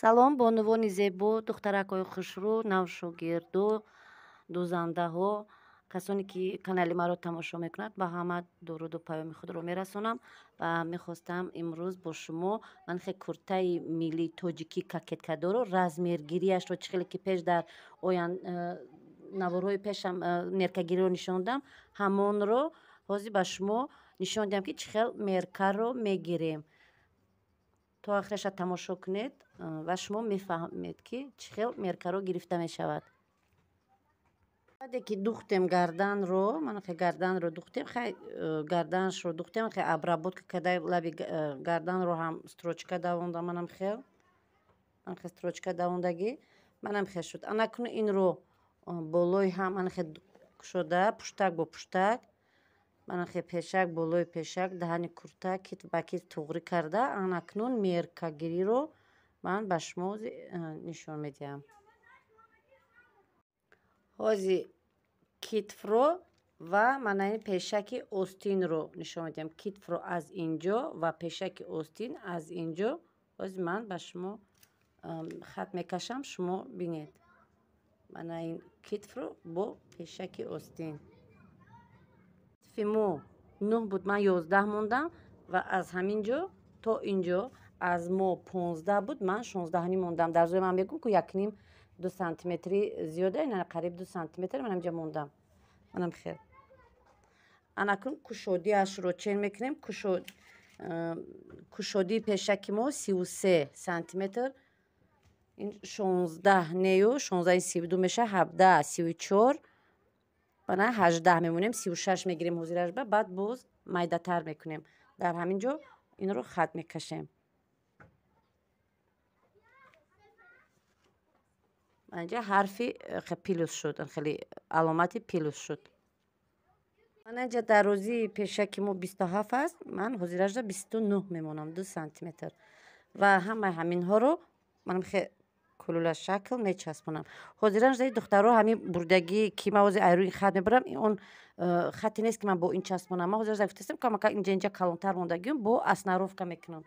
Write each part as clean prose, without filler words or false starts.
Салом, бонувони зебо, духтаракҳои хушрӯ, навшогирду, дӯзандаҳо, касоне ки канали маро тамошо мекунад, ба ҳама дуруду паёми худро мерасонам ва мехостам имрӯз бо шумо ман хе куртаи миллии тоҷикӣ кокеткадоро размергирияшро чӣ хеле ки пеш дар оян наворҳои пешам меркагириро нишон додам, ҳамонро ҳозир ба шумо нишон диҳам, ки чӣ хел меркаро мегирем. То охираша тамошо кунед ва шумо мефаҳмед, ки чӣ хел меркаро гирифта мешавад. Баъде ки духтем гарданро, ман хе гарданро духтем, хай гарданашро духтем, хе обработка карда лаби гарданро ҳам строчка давонда, манам хел, ман хе строчка давондагӣ, манам хел шуд. Анакуну инро болои ҳам ман хе кушода, пуштак бо пуштак, ман хе пешак болои пешак, даҳани курта китф ба китф туғрӣ карда, анакнун меркагириро ман ба шумо нишон медиҳам. Ҳозир китфро ва мана ин пешаки остинро нишон медиҳам. Китфро аз инҷо ва пешаки остин аз инҷо. Ҳозир ман ба шумо хат мекашам, шумо бинед. Мана ин китфро бо пешаки остин. Китфи мо 9 буд, ман 11 мондам ва аз ҳамин ҷо то инҷо аз мо 15 буд, ман 16 мондам. Дар зои ман мегӯм, ку якним 2 сантиметри зиёда, ина қариб 2 сантиметр ман инҷа мондам. Манам хел. Анакун кушодиашро чен мекунем. Кушодии пешаки мо 33 сантиметр. Ин 16 нею, 16 32 меша, 17, 34, бана 18 мемонем, 36 мегирем ҳозирашба, баъд боз майдатар мекунем. Дар ҳамин ҷо инро хат мекашем. Инҷа ҳарфи плюс шуд, хеле аломати плюс шуд. Ман инҷа дарозии пешаки мо 27 аст, ман ҳозирашда 29 мемонам, 2 сантиметр. Ва ҳамаи ҳаминҳоро ман хе кулула шакл мечаспонам. Ҳозирашда духтаро ҳамин бурдагӣ ки ман ҳозир айрӯи хат мебарам, он хате нест ки ман бо ин часпонам. Ман ҳозирашда гуфтастам, камака инҷа инҷа калонтар мондагиам, бо аснаровка мекунам.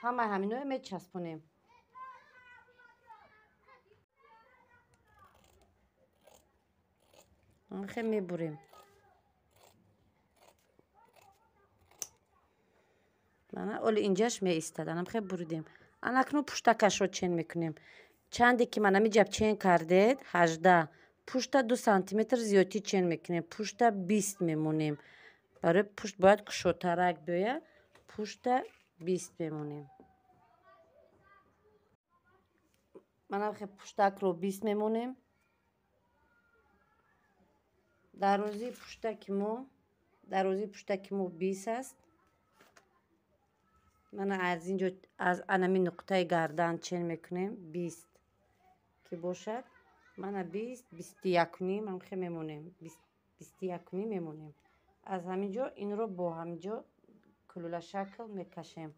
Ҳамаи ҳаминҳоро мечаспонем. Хе мебурем. Мана оли инҷаш меистад, анам хе буридем. Анакну пуштакашро чен мекунем. Чанде ки ман ҳамин чен кардед, 18, пушта 2 сантиметр зиёдтӣ чен мекунем. Пушта 20 мемонем. Барои пушт бояд кушодтарак биёяд, пушта 20 мемонем. Манам хе пуштакро 20 мемонем. Дарозии пуштаки мо 20 аст. Мана аз инҷо аз анами нуқтаи гардан чен мекунем 20 ки бошад. Мана 20, 21 ҳам хе мемонем. 21 мемонем. Аз ҳамин ҷо инро бо ҳамин ҷо кулула шакл мекашем.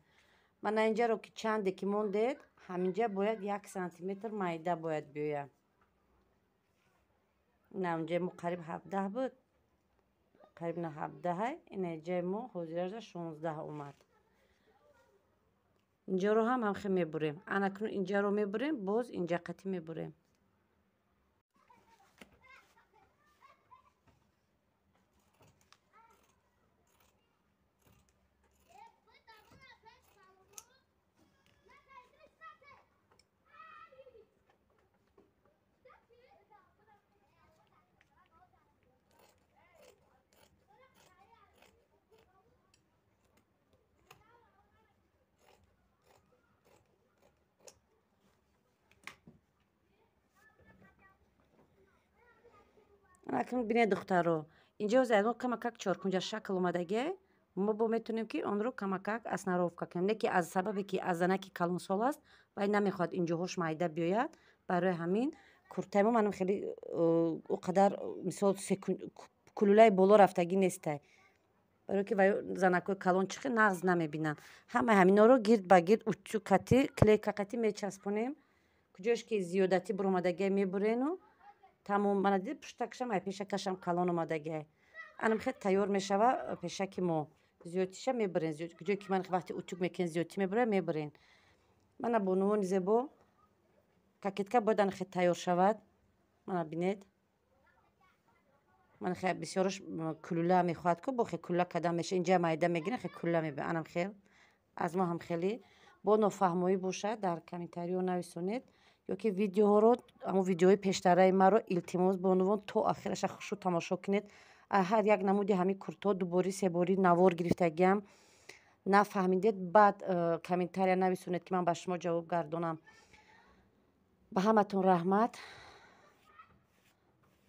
Мана инҷаро ки чанде ки мондед, ҳаминҷа бояд 1 сантиметр майда бояд биёяд. На унҷа мо қариб 17 буд. Қариб на 17, ина ҷаи мо ҳозирашда 16 омад. Инҷаро ҳам ҳамхе мебурем. Анакну инҷаро мебурем, боз инҷа қатӣ мебурем. Анакун бинед духтаро, инҷо ҳозир аз мо камакак чоркунҷа шакл омадагӣ, мо бо метавонем ки онро камакак аснаровка кунем. Не ки аз сабабе ки аз занаки калонсол аст, вай намехоҳад инҷоҳош майда биёяд. Барои ҳамин куртаи мо манам хеле о қадар мисол кулулаи боло рафтагӣ нестай. Барои ки вай занакҳои калон чӣ хел нағз намебинанд. Ҳамаи ҳаминҳоро гирд ба гирд утюг кати, клейка кати мечаспонем. Куҷош ки зиёдатӣ буромадагия мебурену тамом. Мана дид пуштакашам ай пешакашам калон омадагиай. Анам хел тайёр мешава пешаки мо. Зиёдтиша мебурен. Куҷое ки ман вақти утюг мекунем зиёдтӣ мебурем, мебурен. Мана бонувони зебо, Кокетка бояд анхе тайёр шавад. Мана бинед, ман хе бисёраш кулула мехоҳад ку, бо хе кулула када меша, инҷа майда мегирен, хе кулула мебе. Анам хел аз мо ҳам хеле бо нофаҳмоӣ бошад, дар комментариҳо нависонед ё ки видеоҳоро, ҳамон видеоҳои пештараи маро, илтимос, бонувон, то ахираша хушу тамошо кунед. Ҳар як намуди ҳамин куртҳо дуборӣ, себорӣ навор гирифтагиам. Нафаҳмидед, баъд комментария нависонед, ки ман ба шумо ҷавоб гардонам. Ба ҳаматон раҳмат,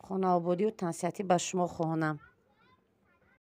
хонаободию тансиҳатӣ ба шумо хоҳонам.